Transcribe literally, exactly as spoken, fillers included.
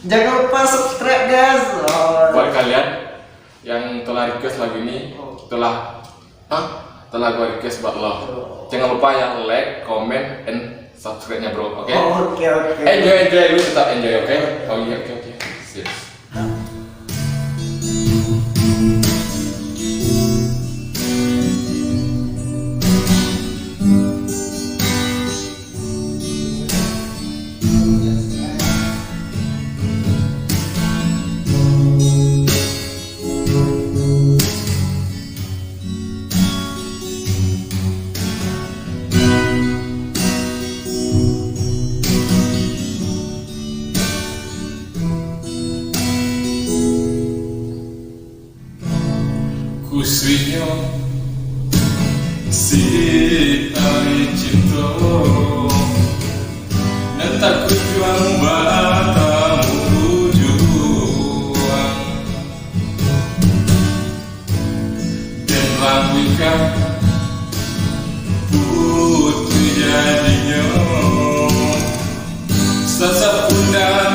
Jangan lupa subscribe, guys. Oh. Buat kalian yang telah request lagu ini, Oh. telah, hah? Telah gua request buat lo. Oh. Jangan lupa ya, like, comment, and subscribe-nya, bro. Oke? Oh, oke, oke. Enjoy, enjoy, lu tetap enjoy, oke? Oh iya, oke, oke. Sip. Kusuiknyo si tali cinto, nan takujuang batamu ujuang. Den rambuikan putri jadinyo, sasapunan